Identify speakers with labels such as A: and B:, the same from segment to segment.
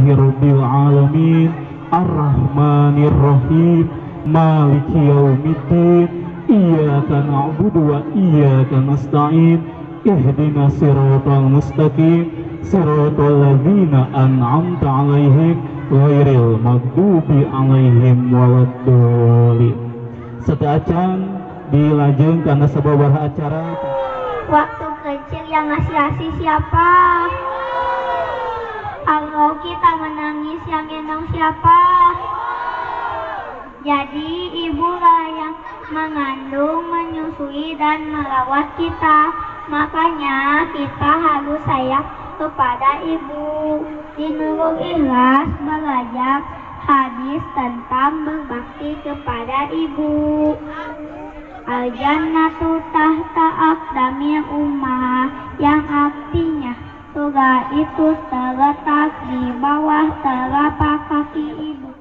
A: Alhamdulillahirabbil alamin arrahmanirrahim maliki yaumiddin iyyaka na'budu wa iyyaka nasta'in ihdinas siratal mustaqim siratal ladzina an'amta 'alaihim ghairil maghdubi 'alaihim waladdallin. Sateuacan dilajeng kana sababaraha acara.
B: Waktu kecil yang ngasih ASI siapa? Kalau kita menangis yang gendong siapa? Jadi ibulah yang mengandung, menyusui, dan merawat kita. Makanya kita harus sayang kepada ibu. Di Nurul Ikhlas belajar hadis tentang berbakti kepada ibu. Al-jannatu tahta aqdamil ummah, yang artinya surga itu terletak di bawah telapak kaki ibu.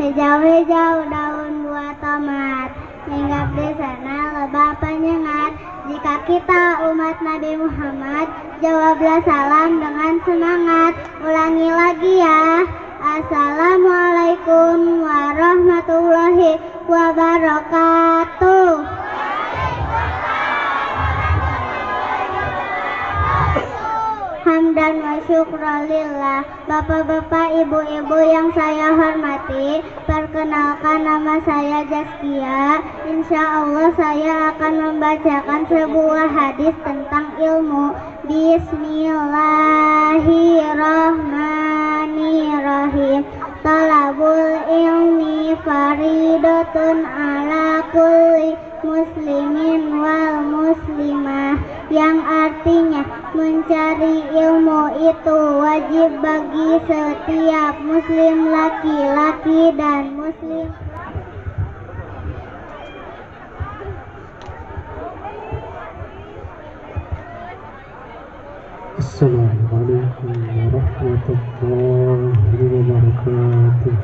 C: Hijau-hijau daun buah tomat, hinggap di sana lebah penyengat. Jika kita umat Nabi Muhammad, jawablah salam dengan semangat. Ulangi lagi ya. Assalamualaikum warahmatullahi wabarakatuh. Hamdan wa syukrulillah. Bapak-bapak, ibu-ibu yang saya hormati, perkenalkan nama saya Zaskia. Insya Allah saya akan membacakan sebuah hadis tentang ilmu. Bismillahirrahmanirrahim. Talabul ilmi faridatun ala kulli muslimin wal muslimah, yang artinya mencari ilmu itu wajib bagi setiap muslim laki-laki dan muslim.
D: Assalamualaikum warahmatullahi wabarakatuh.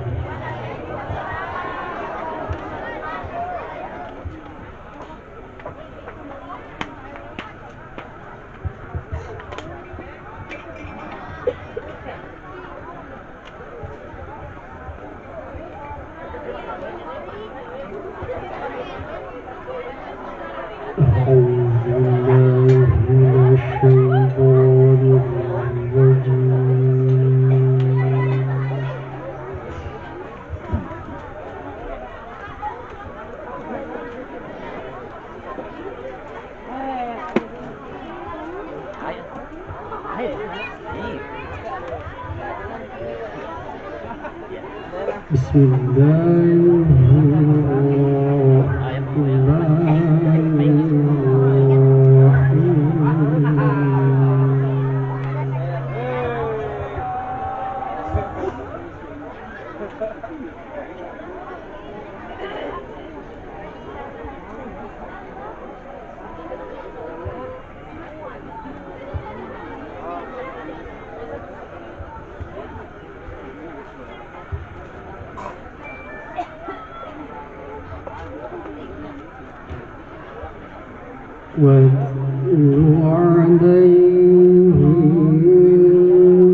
D: واتل عليهم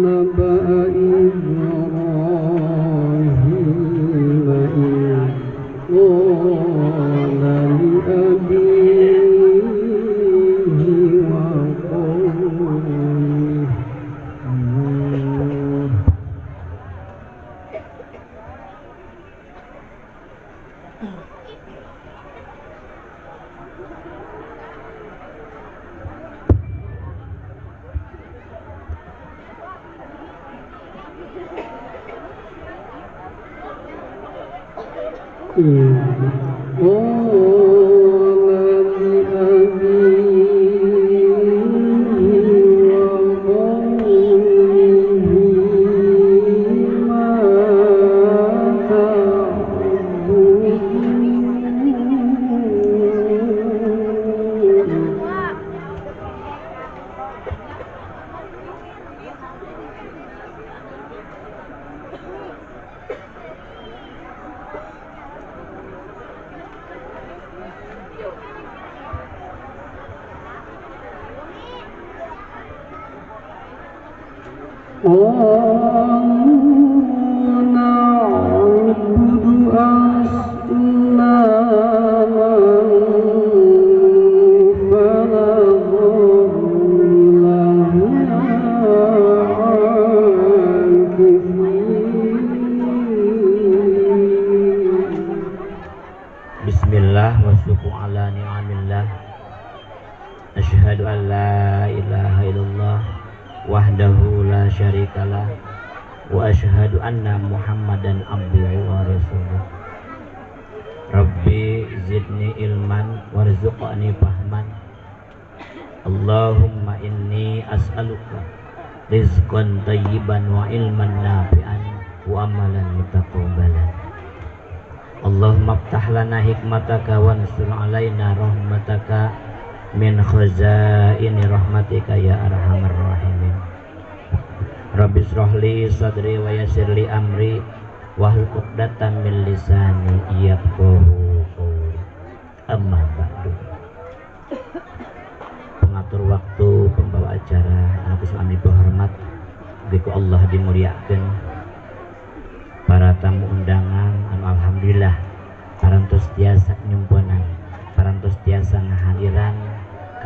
D: نبأ إبراهيم إذ قال لأبيه وقومه قالوا نعبد أصناما فنظل لها عاكفين.
E: Bismillah wa syukru ala ni'amillah. Asyhadu an la ilaha illallah wahdahu la syarikalah wa asyhadu anna Muhammadan abduhu wa rasuluh. Rabbi zidni ilman warzuqni fahman. Allahumma inni as'aluka rizqan thayyiban wa ilman nafi'an wa amalan mutaqabbalan. Allahumma aftah lana hikmataka wansur alaina rahmataka min khazaini rahmatika ya arhamar rahimin. Rabbi israh li sadri wa yassir li amri wahlul 'uqdatam min lisani yafqahu qawli. Amma ba'du. Pengatur waktu, pembawa acara, anu ku hormat, ku Allah dimuliakeun. Para tamu undangan anu alhamdulillah parantos tiasa nyumponan, parantos tiasa ngahadiran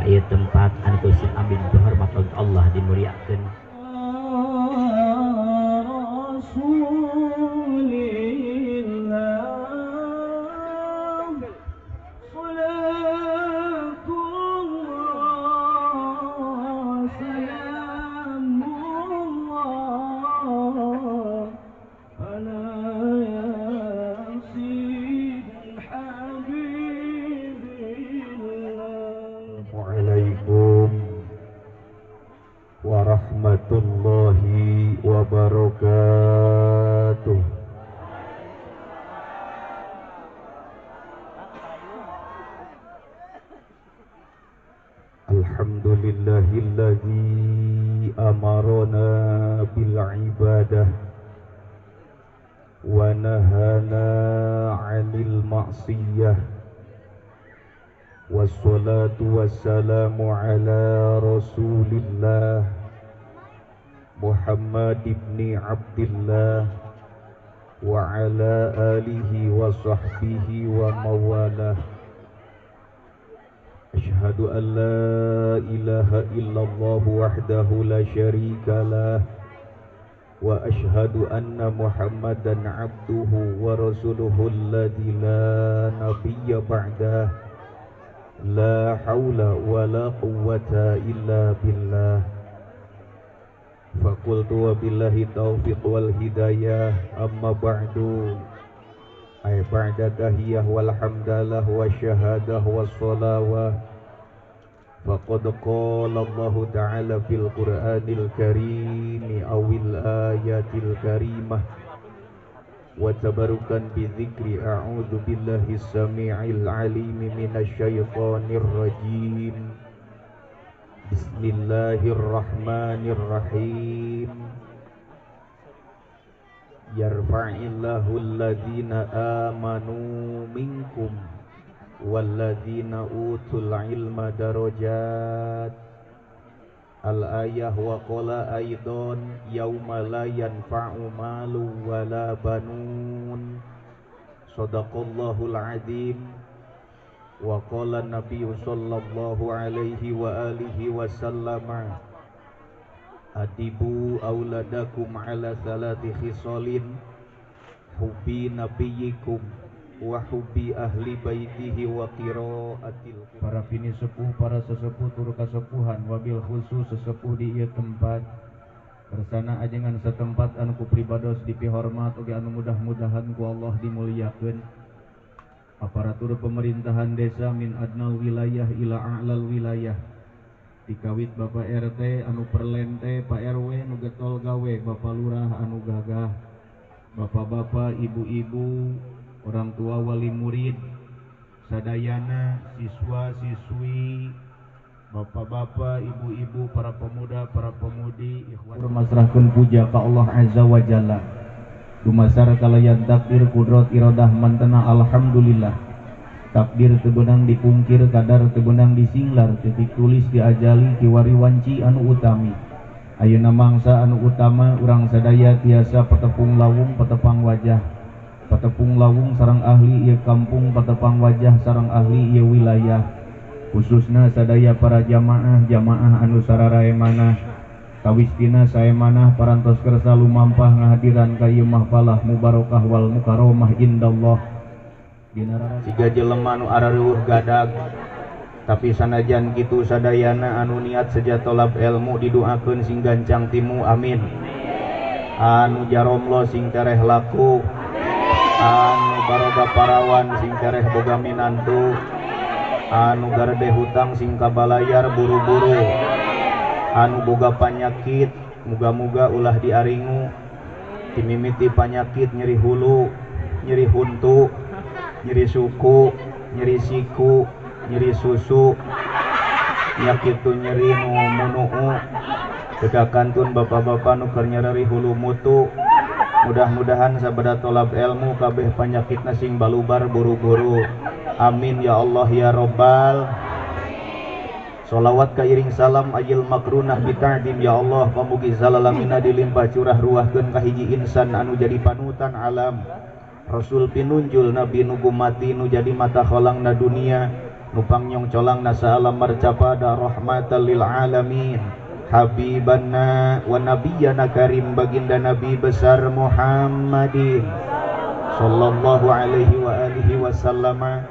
E: ka ieu tempat anu ku abdi dihormat Allah dimuliakeun.
A: Rasulillah salatullah salamullah ala yasin habibillah.
F: Assalamualaikum warahmatullahi wabarakatuh. Alhamdulillahilladzi amarana bil ibadah wa nahana 'anil ma'siyah. Wassalatu wassalamu ala rasulillah Muhammad ibn Abdillah wa ala alihi wa sahbihi wa mawalah. Ashhadu an la ilaha illallah wahdahu la syarika lah wa ashhadu anna Muhammadan abduhu wa rasuluhu alladzi la nabiyya ba'dah. La hawla wa la quwwata illa billah. Faqultu wa billahi taufiq wal hidayah. Amma ba'du. Ay ba'da tahiyah wal hamdalah wa syahadah wa salawah. Faqad qala Allahu ta'ala fil Qur'anil karim awil ayatil karimah wa tabarukan bi dzikri a'udzu billahi samii'il 'aliim minasyaitonir rajim. Bismillahirrahmanirrahim. Yarfa'illahu alladhina amanu minkum walladzina utul 'ilma darajat. Al-ayah wa qala aidan yauma la yanfa'u malu wala banun. Sadaqallahul azim. Wa qala nabiyyu sallallahu alaihi wa alihi wasallama adibu auladakum ala salati khisalin hubbi nabiyyikum wa hubbi ahli baitihi wa qiraatil.
G: Para pini sepuh, para sesepuh tur kasepuhan, wabil khusus sesepuh di ieu tempat bersana ajengan setempat anu ku pribados dipihormat oge anu mudah-mudahan ku Allah dimuliakeun. Aparatur pemerintahan desa min adnal wilayah ila a'lal wilayah, dikawit Bapak RT anu perlente, Pak RW nu getol gawe, Bapak Lurah anu gagah, bapak-bapak, ibu-ibu, orang tua wali murid, sadayana, siswa-siswi, bapak-bapak, ibu-ibu, para pemuda, para pemudi, ikhwan masrahkeun puja ka Allah Azza wa Jalla. Dumasar kalayan takdir kudrat iradah mantena alhamdulillah. Takdir tebenang dipungkir, kadar tebenang disinglar, titik tulis diajali kiwari wanci anu utami. Ayeuna mangsa anu utama urang sadaya tiasa patepung lawung patepang wajah. Patepung lawung sareng ahli ieu kampung, patepang wajah sareng ahli ieu wilayah. Khususna sadaya para jamaah, jamaah anu sararae manah. Kawistina sae manah parantos kersa lumampah ngahadiran ka ieu mahfalah mubarokah wal mukaromah indallah.
F: Siga jelema nu arareuweuh gadag. Tapi sanajan kitu sadayana anu niat seja tolab ilmu didoakeun sing gancang timu, amin. Anu jaromlo sing tereh laku, anu baroga parawan sing tereh boga minantu, anu garede hutang sing kabalayar buru-buru, anu boga panyakit muga-muga ulah diaringu, timimiti panyakit nyeri hulu, nyeri huntu, nyeri suku, nyeri siku, nyeri susu, nyakitu nyeri nu munuu, teka kantun bapak-bapak nu keur nyeri hulu mutu. Mudah-mudahan sabada tolab ilmu kabeh panyakitna sing balubar buru-buru, amin ya Allah ya robbal. Solawat kairing salam ajil makrunah bita'dim ya Allah, pamugi salalamina dilimpah curah ruahkeun ka hiji insan anu jadi panutan alam, Rasul pinunjul nabi nu gumati nu jadi mata kholangna dunia, nupang nyong colang nasa alam marcapada rahmatan lil alamin, habibanna wa nabiyana karim baginda nabi besar Muhammadin sallallahu alaihi wa alihi wasallama,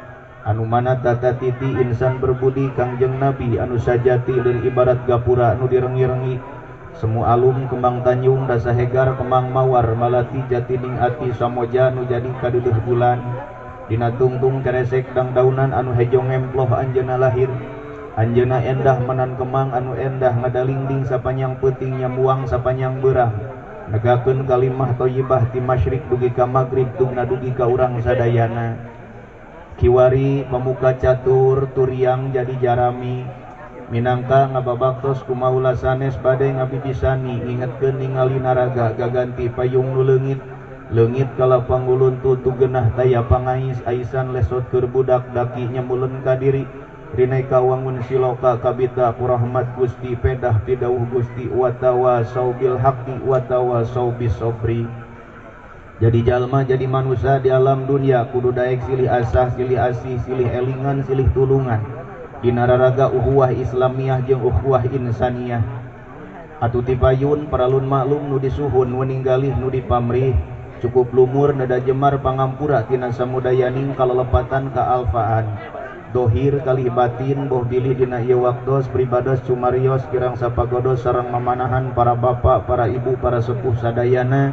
F: anu mana tata titi insan berbudi kangjeng nabi anu sajati lin ibarat gapura anu direngi-rengi, semu alum kembang tanjung rasa hegar kembang mawar malati jatining ati samoja nu jadi kadeudeut bulan. Dina tungtung keresek dangdaunan anu hejo ngemploh anjeunna lahir, anjeunna endah menan kemang anu endah ngadalingding sapanjang peuting nyamuang sapanjang beurang, negakeun kalimah thayyibah ti masyrik dugi ka magrib tungna dugi ka urang sadayana. Kiwari pamuka catur turiang jadi jarami, minangka ngababaktos kumaula sanes bade ngabibisani, ngingetkeun ningali naraga gaganti payung nu leungit. Leungit kala pangulun tutu genah taya pangais aisan lesot keur budak daki nyemuleun ka diri, rineka wangun siloka kabita ku rahmat Gusti pedah pidauh Gusti watawasau bil haqqi watawasau bis sabri. Jadi jalma jadi manusia di alam dunia kudu daek silih asah silih asih silih elingan silih tulungan dina raraga ukhuwah Islamiyah jeung ukhuwah insaniyah. Atuh tipayun paralun maklum nu disuhun weninggalih nu dipamrih, cukup lumur neda jemar pangampura tina samudayaning kalelepatan ka alfaan dohir kalih batin boh bilih dina ieu waktos pribados cumarios kirang sapagodos sareng mamanahan para bapak para ibu para sepuh sadayana,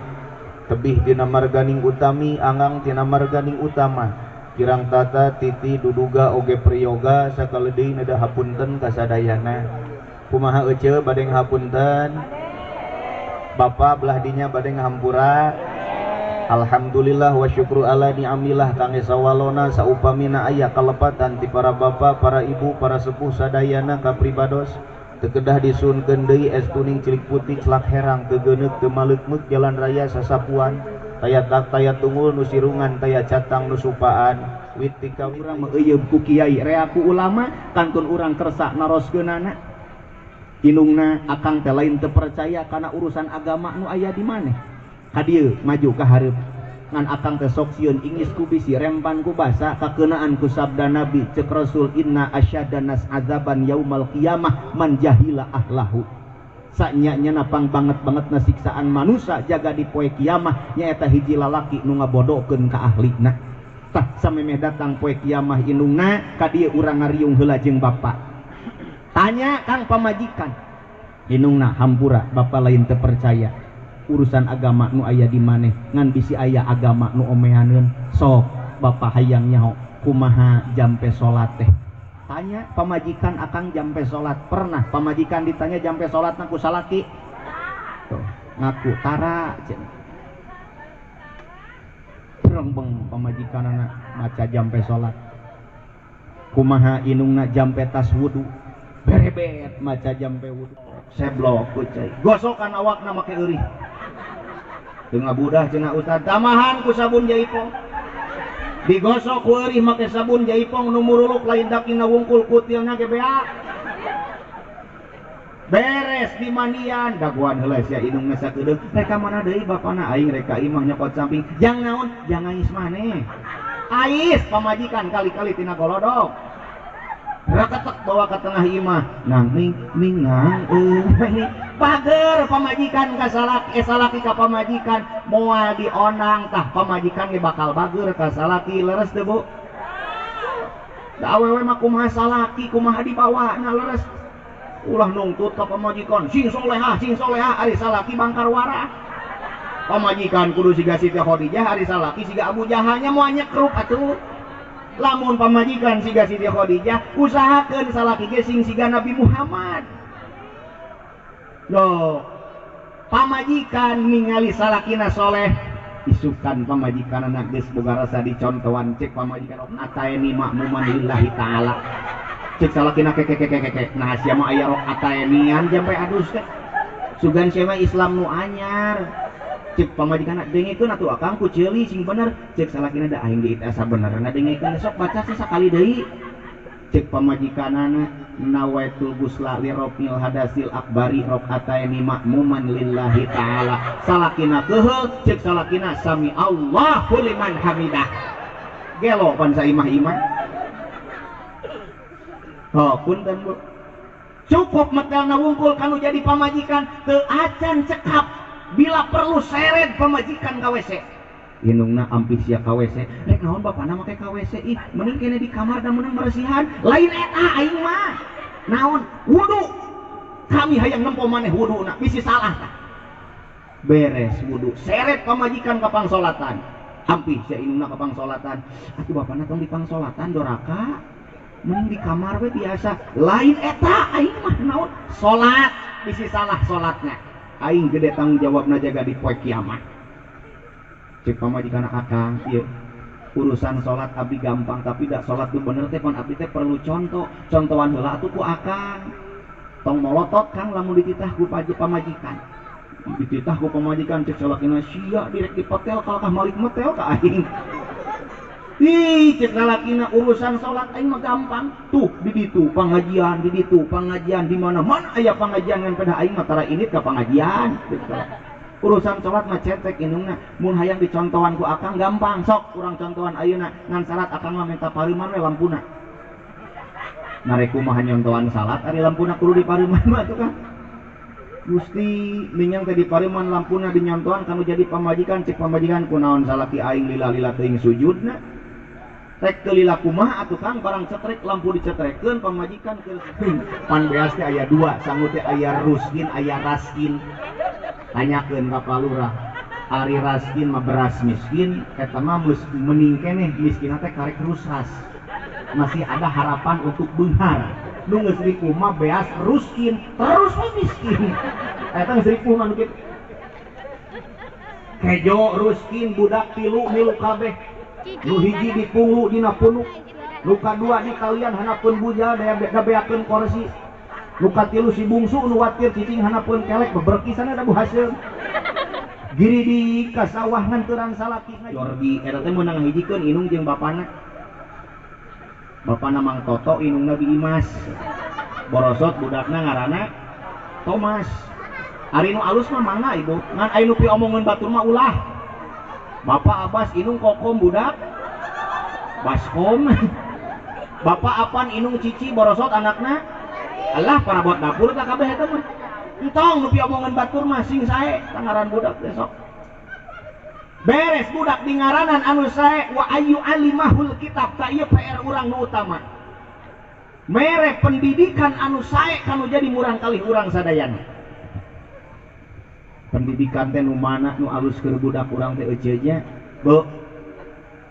F: tebih dina marganing utami angang tina marganing utama, kirang tata titi duduga oge priyoga sakaledeui neda hapunten ka sadayana. Kumaha ece bade ngahapunten? Bapak belah dinya bade ngahampura? Alhamdulillah wa syukru ala ni'amillah kangge sawalona saupamina aya kalepatan ti para bapak, para ibu, para sepuh sadayana kapribados. Teu kedah disunkeun deui es tuning cilik putih celak herang teu geuneuk teu maleukmeuk jalan raya sasapuan, taya tak taya tunggul nu sirungan taya catang nu supaan. Wit tika
H: urang meuyeup ku kiai rea ku ulama kantun urang kersa naroskeunana. Inungna akang teh lain teu percaya kana urusan agama nu aya di maneh. Ka dieu maju ka hareup ngan akang teh sok sieun ingis ku bisi rempan ku basa kakeunaan ku sabda nabi ceuk rasul inna asyaddanas azaban yaumal qiyamah man jahila ahlahu. Sanya-nya napang banget-banget nasiksaan manusia jaga di poe kiamah nyaeta hiji lalaki nu ngabodokeun ka ahlina. Tah samemeh datang poe kiamah indungna ka dieu urang ngariung heula jeung bapak. Tanya kang pamajikan indungna hampura bapak lain teu percaya urusan agama nu aya di maneh ngan bisi aya agama nu omeaneun sok bapak hayang nyaho kumaha jampe salat teh. Tanya pamajikan akang jampe salat pernah pamajikan ditanya jampe salat ku salaki tuh ngaku tara cenah rembeng pamajikanana maca jampe salat kumaha inungna jampe tas wudu berebet maca jampe wudu seblok ku cai gosokan awakna make eurih teu ngabudah cenah ustad tamahan ku sabun jaipong digosok ku eurih make sabun jaipong nu muruluk lain dakina wungkul kutilna ge beak. Beres di mandian daguan heula sia indungna sakedeung rek ka mana deui bapana aing rek ka imah nyokot samping jang naon jang ais maneh ais pamajikan kali-kali tina golodok reketek bawa ke tengah imah nang ning ning nang pager pamajikan ka salaki salaki ka pamajikan moal dionang tah pamajikan ge bakal bager ka salaki leres teu Bu da awewe mah kumaha salaki kumaha dibawana leres ulah nungtut ka pamajikan sing solehah ari salaki bangkar wara pamajikan kudu siga Siti Khadijah ari salaki siga Abu Jahalnya moal nyekrup atuh lamun pamajikan siga Siti Khadijah usahakeun salaki ge sing siga Nabi Muhammad loh pamajikan ningali salakina soleh isukan pamajikanna geus boga rasa dicontohan cek pamajikan ataeni makmuman lillahi ta'ala cek salakina kekekekekek nah sia mah aya rakaataenian jampe adus teh sugan sia mah Islam nu anyar cek pamajikanna dengekeun atuh akang ku ceuli sing bener cek salakina da aing ge asa benerna dengekeun sok baca sakali deui cek pamajikanana nawaitul gusla li rafil hadasil akbari rakaataini makmuman lillahi ta'ala salakina keuheul cek salakina sami Allahu liman hamidah gelo pan saimah-imah. Oh, punten Bu. Cukup metelna wungkul kanu jadi pamajikan teu acan cekap bila perlu seret pamajikan ka WC. Indungna ampih sia ka WC. Rek naon bapana make ka WC ih, mending kene di kamar da meunang beresihan. Lain eta aing mah. Naon? Wudu. Kami hayang nempo maneh wuduna, bisi salah tah. Beres wudu, seret pamajikan ka pangsolatan. Ampih sia indungna ka pangsolatan. Atuh bapana tong di pangsolatan doraka. Mending di kamar we biasa lain eta aing mah naon salat bisi salah salatna aing gede tanggung jawabna jaga di poe kiamat cek pamajikan akang ieu urusan salat abdi gampang tapi dak salat nu bener teh pan abdi teh perlu contoh contohan heula atuh ku akang tong molotot kang lamun dititah ku pamajikan dititah ku pamajikan cek salakina sia direk dipetel kalakah malik metel ka aing. Ih, cek lalakina urusan salat aing mah gampang. Tuh di ditu pengajian, di ditu pengajian, di mana-mana aya pengajian ngan pada aing mah tara init ka pengajian. Gitu. Urusan salat mah cetek indungna. Mun hayang dicontohan ku akang gampang, sok urang contohan ayeuna ngan salat akang mah minta pareuman we lampuna. Narek kumaha nyontohan salat ari lampuna kudu dipareuman mah atuh kan. Gusti minyang teh dipareuman lampuna dinyontohan kanu jadi pamajikan cek pamajikan kunaon salaki aing lila-lila teuing sujudna. Rek teu lila kumaha atuh kang barang cetrek lampu dicetrekeun pamajikan keur pan beas teh aya dua sangu teh aya ruskin aya raskin tanyakeun ka Pak Lurah ari raskin mah beras miskin eta mah mending keneh miskinna teh karek rusas masih ada harapan untuk beunghar nu geus ripuh mah beas ruskin terus we miskin eta geus ripuh mah nu kitu kejo ruskin budak tilu milu kabeh nu hiji dipunglu dina punuk nu kadua di kalian hanapeun bujal dabeakeun korsi nu katilu si bungsu nu watir cicing hanapeun kelek beberkisan da Bu Haseum giri di ka sawah nganturan salaki Jordi eta teh meunang ngahijikeun indung jeung bapana bapana Mang Toto indungna Bi Imas borosot budakna ngaranna Thomas ari nu alus mah mangga ibu ngan aya nu piomongeun batur mah ulah Bapak Abbas inung kokom budak baskom Bapak apan inung cici borosot anakna alah parabot dapur tak kabeh eta mah entong nu piomongan batur mah sing sae tangaran budak besok beres budak di ngaranan anu sae wa ayu alimahul kitab ta ieu PR urang nu utama mere pendidikan anu sae kanu jadi murang kalih urang sadayana pendidikan teh nu mana nu alus keur budak urang teh eceu nya Bu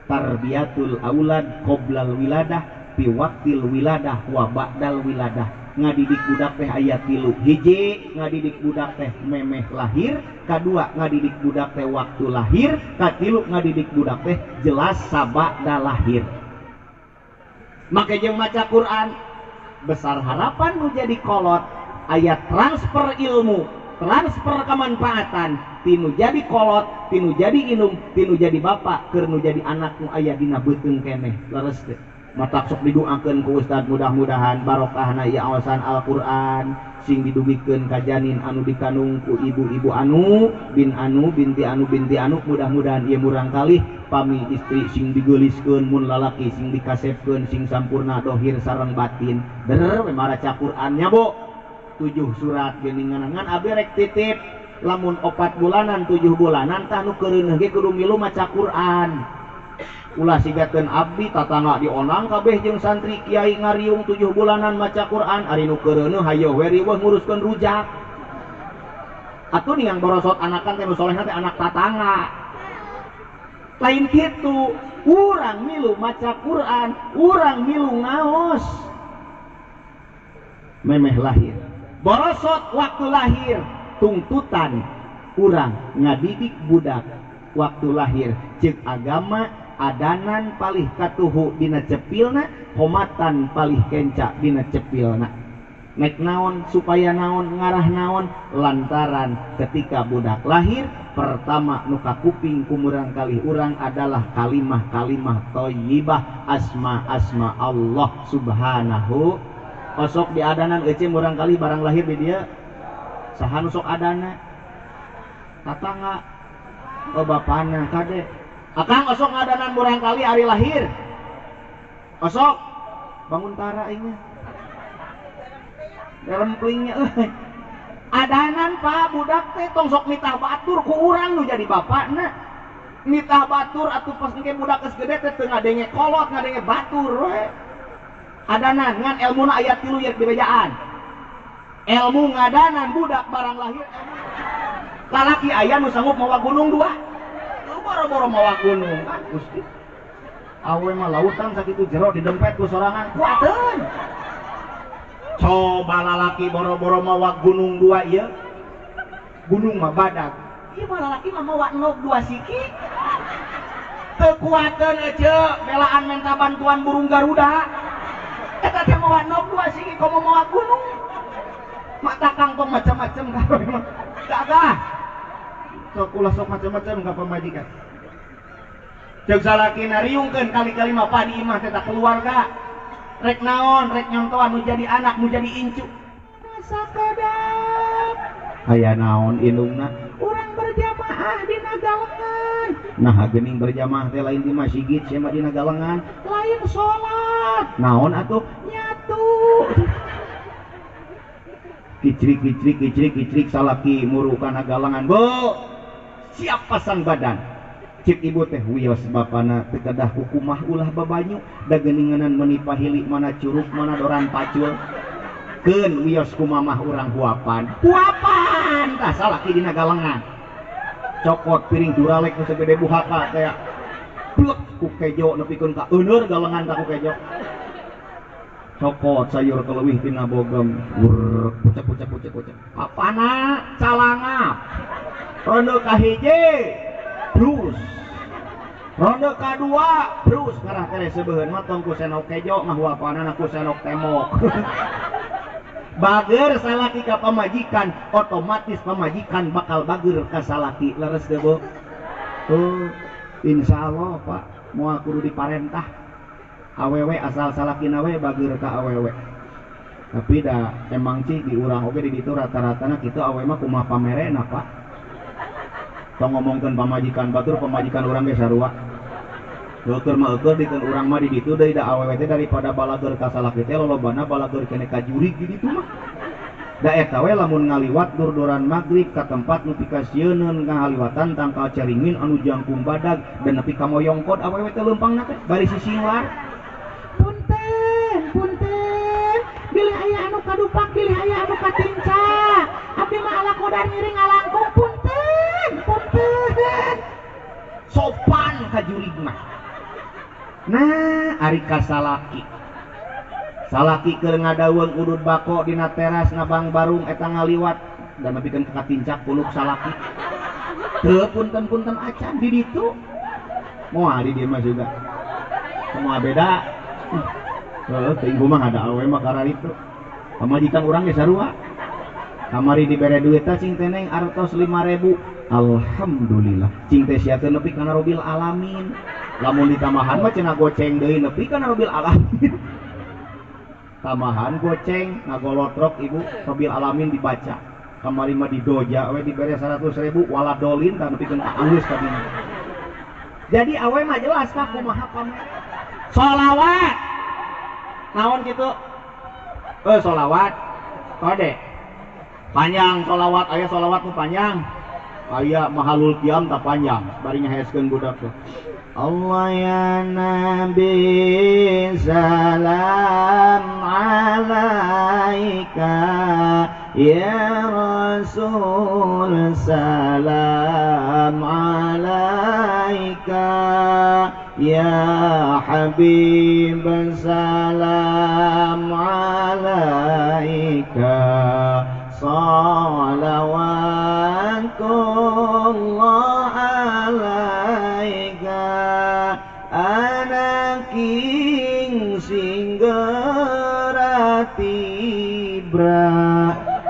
H: tarbiyatul aulad qoblal wiladah fi waqtil wiladah wa ba'dal wiladah ngadidik budak teh aya tilu hiji ngadidik budak teh memeh lahir kadua ngadidik budak teh waktu lahir katilu ngadidik budak teh jelas sabada lahir make jeung maca Quran besar harapan nu jadi kolot aya transfer ilmu transfer kemanfaatan tinu jadi kolot tinu jadi indung tinu jadi bapak keur nu jadi anak nu aya dina beuteung keneh leres teh. Matak sok didoakeun ku ustad mudah-mudahan barokahna ieu awasan Al-Qur'an sing didugikeun ka janin anu dikandung ku ibu-ibu anu bin anu binti anu binti anu mudah-mudahan ieu murang kalih pami istri sing digeuliskeun mun lalaki sing dikasepkeun sing sampurna dohir sareng batin. Der we maraca Qur'an nya Bu. 7 surat geuningan ngan abdi rek titip lamun 4 bulanan 7 bulanan tah nu keureuneuh ge kudu milu maca Qur'an. Ulah sigakeun abdi tatangga dionang kabeh jeung santri kiai ngariung 7 bulanan maca Quran ari nu keureuneuh hayoh we riweuh nguruskeun rujak. Atuh ningang borosot anakan teh nu solehna teh anak tatangga. Lain kitu, urang milu maca Quran, urang milu ngaos. Memeh lahir. Borosot waktu lahir, tuntutan urang ngadidik budak waktu lahir ceuk agama adanan palih katuhu dina cepilna komatan palih kenca dina cepilna. Nek naon supaya naon ngarah naon lantaran ketika budak lahir pertama nu kakuping ku murang kalih urang adalah kalimah-kalimah thayyibah asma-asma Allah subhanahu. Osok diadanan euce murang kalih barang lahir di dia saha nu sok adana tatangga oh bapana kade akang osok ngadanan murang kali ari lahir osok bangun tara aingnya remplingnya euy adanan pak budak teh tong sok mitah batur ku urang nu jadi bapakna mitah batur atuh pas engke budak geus gede teh teu ngadenge kolot ngadenge batur we adanan ngan elmuna aya 3 ye dibejaan ilmu ngadanan budak barang lahir lalaki aya nu sanggup mawa gunung 2 boro-boro mawa gunung ah Gusti awe mah lautan sakitu jero didempet ku sorangan kuateun coba lalaki boro-boro mawa gunung 2 ieu gunung mah badag ieu mah lalaki mah mawa nog 2 siki teu kuateun ece belaan minta bantuan burung garuda eta teh mawa nog 2 siki komo mawa gunung mata kangkong macam-macam mah gagah sok ulah sok macam-macam ka pamajikan ceuk salakina riungkeun kali-kali mah padi imah teh keluarga rek naon rek nyontoan nu jadi anak nu jadi incu sakedap aya naon indungna urang berjamaah dina galengan nah geuning berjamaah teh lain di masjid sia mah dina galengan lain salat naon atuh nyatu kicrik kicrik kicrik kicrik salaki muru kana galengan bu siap pasang badan cik ibu teh wios bapana teu kedah kukumah ulah babanyu da geuninganan meuni pahili mana curug mana doran pacul keun wios kumamah urang huapan huapan tah salaki dina galengan cokot piring duralek nu sagede buhaka teh blek ku kejo nepikeun ka euneur galengan ka ku kejo cokot sayur kelewih tina bogem wurr pucek pucek pucek pucek apana calangap ronde kahiji brus ronde kadua brus ngarah kere sebeuheun mah tong ku senok kejo ngahuapanana ku senok temok bager salaki ka pamajikan otomatis pamajikan bakal bager ka salaki leres teu Bu tuh insyaallah Pak moal kudu diparentah awewe asal salakina we bager ka awewe tapi da emang sih di urang oge di ditu rata-ratana kitu awewe mah kumaha pamerena Pak tong ngomongkeun pamajikan batur pamajikan urang ge sarua heueur mah heueur dikeun urang mah di ditu deui da awewe teh daripada balager ka salaki teh lolobana balager keneh ka jurig di ditu mah da eta we lamun ngaliwat dur-duran magrib ka tempat nu pikasieuneun ngaliwatan tangkal caringin anu jangkung badag dan nepi ka moyongkod awewe teh leumpangna teh bari sisinglar punten punten bilih aya anu kadupak bilih aya anu katincak abdi mah ala kodar ngiring ngalangkung punten punten sopan ka jurig mah nah ari ka salaki salaki keur ngadaweung udud bako dina teras ngabang barung eta ngaliwat dan nepikeun ka katincak puluk salaki teu punten-punten acan di ditu moal di dieu mah juga moal beda heuh teuing kumaha ada awewe mah kararitu pamajikan urang ge sarua kamari dibere duit teh cing teh neng artos 5.000 alhamdulillah cing teh sia teh nepi kana robil alamin Lamun ditambahan mah cenah goceng deui nepi kana Rabbil Alamin. Tambahan goceng ngagolotrok ibu Rabbil Alamin dibaca. Kamari mah didoja we dibere 100.000 waladolin tah nepikeun ka alus kadinya. Jadi awe mah jelas Pak kumaha pamere. Sholawat. Naon kitu? Sholawat. Kode. Panjang sholawat, aya sholawat nu panjang. Aya mahalul qiyam tak panjang, bari ngaheeskeun budak teh. Allah ya Nabi salam alaika ya Rasul salam alaika ya Habib salam alaika salawatullah alaika anaking singgera tibra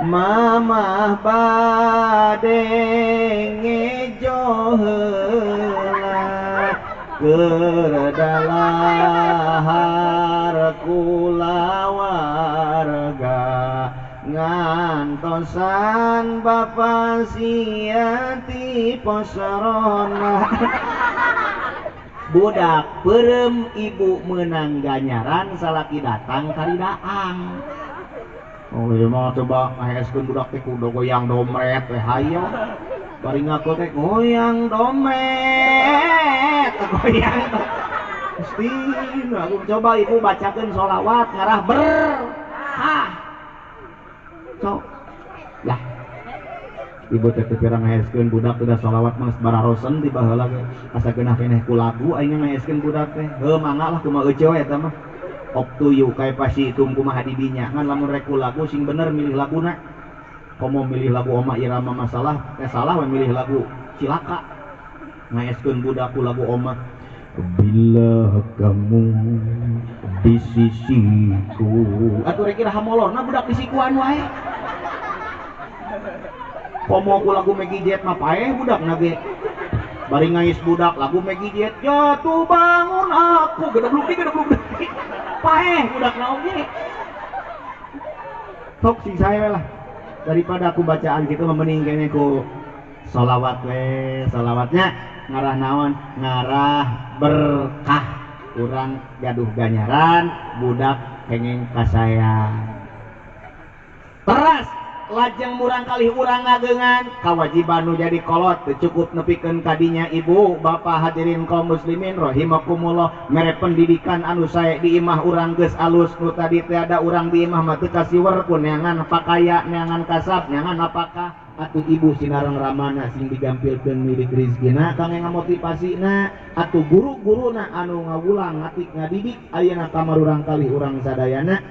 H: mamah bade ngejo heula keur dalahar kulawarga ngantosan bapa siati posrona. Budak perem ibu menang ganyaran salaki datang karidaang. Oh iya mah coba ngaheeskeun budak teh kudu goyang domret we hayo. Bari ngaku teh goyang domret, goyang. Gusti, aku coba ibu bacakeun sholawat ngarah berkah. Sok lah ibu teh teu ngaheeskeun budak teh sholawat mah geus bararosen di baheula ge asa geunah keneh ku lagu aing ngaheeskeun budak teh heuh mangga lah kumaha euceu eta mah optu kae pasti itu kumaha di dinya ngan lamun rek ku lagu sing bener milih laguna komo milih lagu Oma Irama masalah teh salah we milih lagu cilaka ngaheeskeun budak ku lagu Oma. Bila kamu di sisiku atuh rek iraha molorna budak di sikuan wae. Komo ku lagu Meggy Z mah paeh budak na ge. Bari ngais budak lagu Meggy Z jatuh bangun aku gedebluk deui. Paeh budak na oge. Sok sing saya lah. Daripada aku bacaan gitu mending kene ku sholawat we, sholawatnya ngarah naon? Ngarah berkah. Urang gaduh ganyaran budak kenging kasayang. Teras lajeng murang kali urang ngagengan kawajiban nu jadi kolot cukup nepikeun kadinya ibu bapak hadirin kaum muslimin rahimakumullah mere pendidikan anu sae di imah urang geus alus nu tadi teh ada urang di imah mah teu kasiwer ku neangan pakaya neangan kasab neangan apakah atuh ibu sinareng ramana sing digampilkeun milik rizkina kangge ngamotivasina atuh guru-guruna anu ngawulang ngatik ngadidik ayeuna kamarurang kali urang sadayana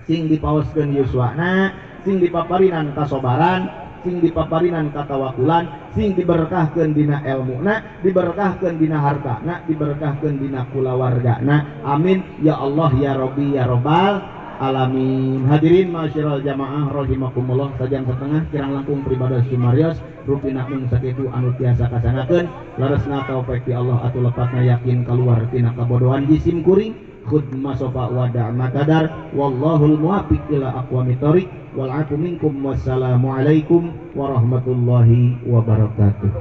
H: sing dipaoskeun yuswana sing dipaparinan kasobaran, sing dipaparinan katawakulan, sing diberkahkeun dina elmuna, diberkahkeun dina hartana, diberkahkeun dina kulawargana. Amin ya Allah ya Rabbi ya Rabbal alamin. Hadirin masyiral jamaah rahimakumullah, sajam setengah kirang langkung pribados sumarios rupina mung sakitu anu tiasa kasangakeun leresna taufik ti Allah atuh lepatna yakin kaluar tina kabodohan jisim kuring. Khud masofa wa da'ma kadar wallahul muwaffiq ila aqwamit thoriq wal afu minkum wassalamu alaikum warahmatullahi wabarakatuh.